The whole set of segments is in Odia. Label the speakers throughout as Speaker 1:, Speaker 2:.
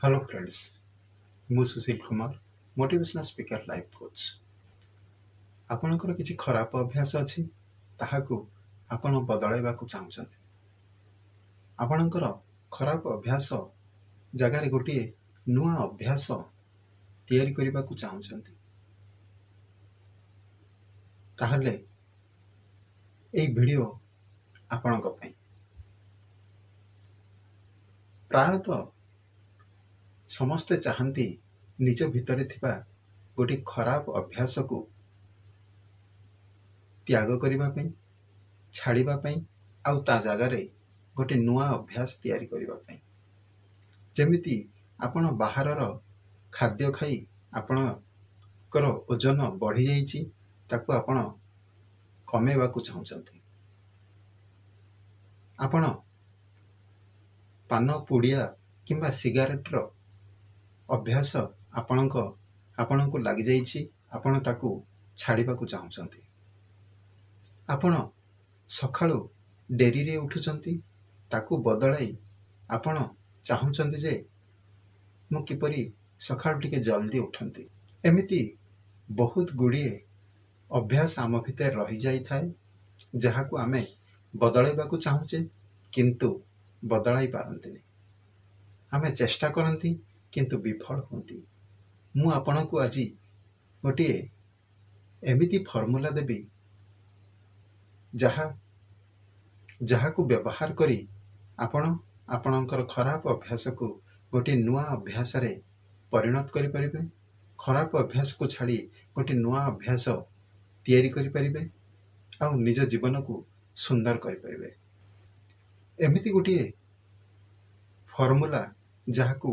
Speaker 1: ହ୍ୟାଲୋ ଫ୍ରେଣ୍ଡସ୍, ମୁଁ Sushil Kumar, motivational speaker, life coach. ଆପଣଙ୍କର କିଛି ଖରାପ ଅଭ୍ୟାସ ଅଛି, ତାହାକୁ ଆପଣ ବଦଳାଇବାକୁ ଚାହୁଁଛନ୍ତି। ଆପଣଙ୍କର ଖରାପ ଅଭ୍ୟାସ ଜାଗାରେ ଗୋଟିଏ ନୂଆ ଅଭ୍ୟାସ ତିଆରି କରିବାକୁ ଚାହୁଁଛନ୍ତି, ତାହେଲେ ଏଇ ଭିଡ଼ିଓ ଆପଣଙ୍କ ପାଇଁ। ପ୍ରାୟତଃ ସମସ୍ତେ ଚାହାନ୍ତି ନିଜ ଭିତରେ ଥିବା ଗୋଟିଏ ଖରାପ ଅଭ୍ୟାସକୁ ତ୍ୟାଗ କରିବା ପାଇଁ, ଛାଡ଼ିବା ପାଇଁ ଆଉ ତା ଜାଗାରେ ଗୋଟେ ନୂଆ ଅଭ୍ୟାସ ତିଆରି କରିବା ପାଇଁ। ଯେମିତି ଆପଣ ବାହାରର ଖାଦ୍ୟ ଖାଇ ଆପଣଙ୍କର ଓଜନ ବଢ଼ିଯାଇଛି, ତାକୁ ଆପଣ କମେଇବାକୁ ଚାହୁଁଛନ୍ତି। ଆପଣ ପାନ ପୁଡ଼ିଆ କିମ୍ବା ସିଗାରେଟର ଅଭ୍ୟାସ ଆପଣଙ୍କୁ ଲାଗିଯାଇଛି, ଆପଣ ତାକୁ ଛାଡ଼ିବାକୁ ଚାହୁଁଛନ୍ତି। ଆପଣ ସକାଳୁ ଡେରିରେ ଉଠୁଛନ୍ତି, ତାକୁ ବଦଳାଇ ଆପଣ ଚାହୁଁଛନ୍ତି ଯେ ମୁଁ କିପରି ସକାଳୁ ଟିକେ ଜଲ୍ଦି ଉଠନ୍ତି। ଏମିତି ବହୁତ ଗୁଡ଼ିଏ ଅଭ୍ୟାସ ଆମ ଭିତରେ ରହିଯାଇଥାଏ, ଯାହାକୁ ଆମେ ବଦଳାଇବାକୁ ଚାହୁଁଛେ କିନ୍ତୁ ବଦଳାଇ ପାରନ୍ତିନି। ଆମେ ଚେଷ୍ଟା କରନ୍ତି କିନ୍ତୁ ବିଫଳ ହୁଅନ୍ତି। ମୁଁ ଆପଣଙ୍କୁ ଆଜି ଗୋଟିଏ ଏମିତି ଫର୍ମୁଲା ଦେବି, ଯାହାକୁ ବ୍ୟବହାର କରି ଆପଣ ଆପଣଙ୍କର ଖରାପ ଅଭ୍ୟାସକୁ ଗୋଟିଏ ନୂଆ ଅଭ୍ୟାସରେ ପରିଣତ କରିପାରିବେ, ଖରାପ ଅଭ୍ୟାସକୁ ଛାଡ଼ି ଗୋଟିଏ ନୂଆ ଅଭ୍ୟାସ ତିଆରି କରିପାରିବେ ଆଉ ନିଜ ଜୀବନକୁ ସୁନ୍ଦର କରିପାରିବେ। ଏମିତି ଗୋଟିଏ ଫର୍ମୁଲା, ଯାହାକୁ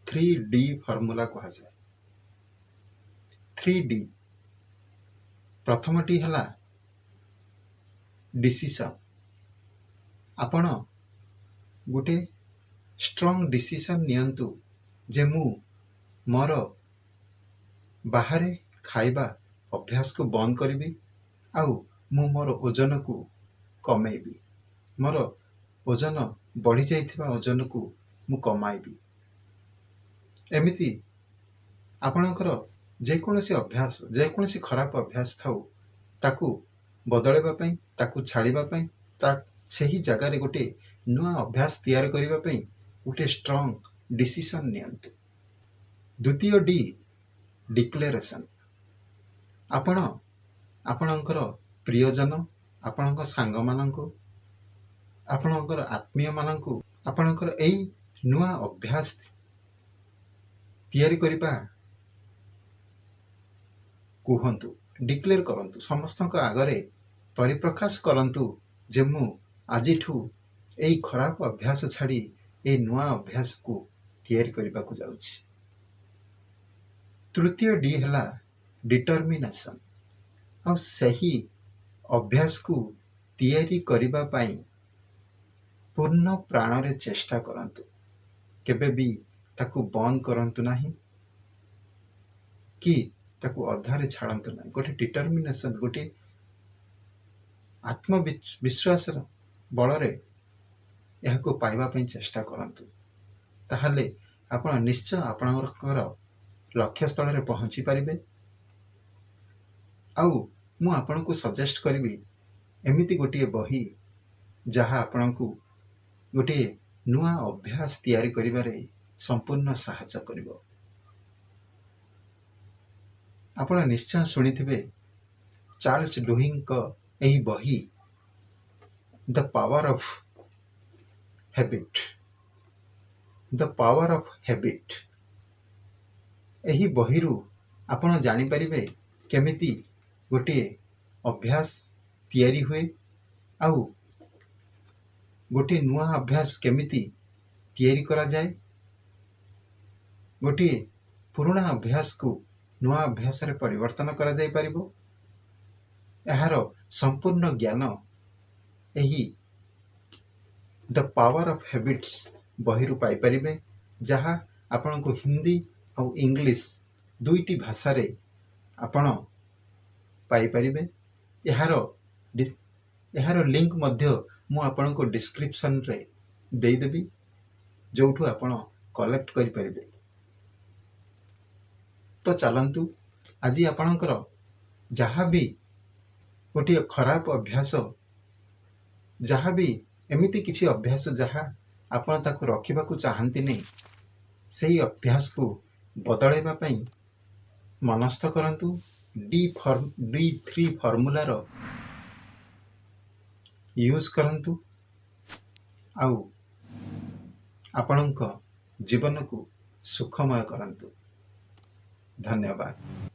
Speaker 1: 3D formula କୁହାଯାଏ। 3D। ପ୍ରଥମଟି ହେଲା ଡିସିସନ୍। ଆପଣ ଗୋଟେ ଷ୍ଟ୍ରଙ୍ଗ ଡିସିସନ୍ ନିଅନ୍ତୁ ଯେ ମୁଁ ମୋର ବାହାରେ ଖାଇବା ଅଭ୍ୟାସକୁ ବନ୍ଦ କରିବି ଆଉ ମୁଁ ମୋର ଓଜନକୁ କମେଇବି, ମୋର ଓଜନ ବଢ଼ିଯାଇଥିବା ଓଜନକୁ ମୁଁ କମାଇବି। ଏମିତି ଆପଣଙ୍କର ଯେକୌଣସି ଅଭ୍ୟାସ, ଯେକୌଣସି ଖରାପ ଅଭ୍ୟାସ ଥାଉ, ତାକୁ ବଦଳାଇବା ପାଇଁ, ତାକୁ ଛାଡ଼ିବା ପାଇଁ, ତା ସେହି ଜାଗାରେ ଗୋଟିଏ ନୂଆ ଅଭ୍ୟାସ ତିଆରି କରିବା ପାଇଁ ଗୋଟିଏ ଷ୍ଟ୍ରଙ୍ଗ ଡିସିସନ୍ ନିଅନ୍ତୁ। ଦ୍ୱିତୀୟ ଡି, ଡିକ୍ଲେରେସନ୍। ଆପଣ ଆପଣଙ୍କର ପ୍ରିୟଜନ, ଆପଣଙ୍କ ସାଙ୍ଗମାନଙ୍କୁ, ଆପଣଙ୍କର ଆତ୍ମୀୟମାନଙ୍କୁ ଆପଣଙ୍କର ଏଇ ନୂଆ ଅଭ୍ୟାସ ତିଆରି କରିବା କୁହନ୍ତୁ, ଡିକ୍ଲେୟାର କରନ୍ତୁ, ସମସ୍ତଙ୍କ ଆଗରେ ପରିପ୍ରକାଶ କରନ୍ତୁ ଯେ ମୁଁ ଆଜିଠୁ ଏଇ ଖରାପ ଅଭ୍ୟାସ ଛାଡ଼ି ଏଇ ନୂଆ ଅଭ୍ୟାସକୁ ତିଆରି କରିବାକୁ ଯାଉଛି। ତୃତୀୟ ଡି ହେଲା ଡିଟର୍ମିନେସନ୍। ଆଉ ସେହି ଅଭ୍ୟାସକୁ ତିଆରି କରିବା ପାଇଁ ପୂର୍ଣ୍ଣ ପ୍ରାଣରେ ଚେଷ୍ଟା କରନ୍ତୁ। କେବେ ବି ତାକୁ ବନ୍ଦ କରନ୍ତୁ ନାହିଁ କି ତାକୁ ଅଧାରେ ଛାଡ଼ନ୍ତୁ ନାହିଁ। ଗୋଟେ ଡିଟର୍ମିନେସନ୍, ଗୋଟିଏ ଆତ୍ମବିଶ୍ୱାସର ବଳରେ ଏହାକୁ ପାଇବା ପାଇଁ ଚେଷ୍ଟା କରନ୍ତୁ। ତାହେଲେ ଆପଣ ନିଶ୍ଚୟ ଆପଣଙ୍କର ଲକ୍ଷ୍ୟସ୍ଥଳରେ ପହଞ୍ଚି ପାରିବେ। ଆଉ ମୁଁ ଆପଣଙ୍କୁ ସଜେଷ୍ଟ କରିବି ଏମିତି ଗୋଟିଏ ବହି, ଯାହା ଆପଣଙ୍କୁ ଗୋଟିଏ ନୂଆ ଅଭ୍ୟାସ ତିଆରି କରିବାରେ ସମ୍ପୂର୍ଣ୍ଣ ସାହାଯ୍ୟ କରିବ। ଆପଣ ନିଶ୍ଚୟ ଶୁଣିଥିବେ ଚାର୍ଲସ ଡୁହିଗଙ୍କ ଏହି ବହି, The Power of Habit। The Power of Habit, ଏହି ବହିରୁ ଆପଣ ଜାଣିପାରିବେ କେମିତି ଗୋଟିଏ ଅଭ୍ୟାସ ତିଆରି ହୁଏ ଆଉ ଗୋଟିଏ ନୂଆ ଅଭ୍ୟାସ କେମିତି ତିଆରି କରାଯାଏ, ଗୋଟିଏ ପୁରୁଣା ଅଭ୍ୟାସକୁ ନୂଆ ଅଭ୍ୟାସରେ ପରିବର୍ତ୍ତନ କରାଯାଇପାରିବ। ଏହାର ସମ୍ପୂର୍ଣ୍ଣ ଜ୍ଞାନ ଏହି ଦ ପାୱାର ଅଫ୍ ହ୍ୟାବିଟ୍ସ ବହିରୁ ପାଇପାରିବେ, ଯାହା ଆପଣଙ୍କୁ ହିନ୍ଦୀ ଆଉ ଇଂଲିଶ ଦୁଇଟି ଭାଷାରେ ଆପଣ ପାଇପାରିବେ। ଏହାର ଲିଙ୍କ ମଧ୍ୟ ମୁଁ ଆପଣଙ୍କୁ ଡିସ୍କ୍ରିପସନରେ ଦେଇଦେବି, ଯେଉଁଠୁ ଆପଣ କଲେକ୍ଟ କରିପାରିବେ। ତ ଚାଲନ୍ତୁ, ଆଜି ଆପଣଙ୍କର ଯାହା ବି ଗୋଟିଏ ଖରାପ ଅଭ୍ୟାସ, ଯାହା ବି ଏମିତି କିଛି ଅଭ୍ୟାସ ଯାହା ଆପଣ ତାକୁ ରଖିବାକୁ ଚାହାନ୍ତିନି, ସେଇ ଅଭ୍ୟାସକୁ ବଦଳାଇବା ପାଇଁ ମନସ୍ଥ କରନ୍ତୁ। D3 ଫର୍ମୁଲାର ୟୁଜ୍ କରନ୍ତୁ ଆଉ ଆପଣଙ୍କ ଜୀବନକୁ ସୁଖମୟ କରନ୍ତୁ। ଧନ୍ୟବାଦ।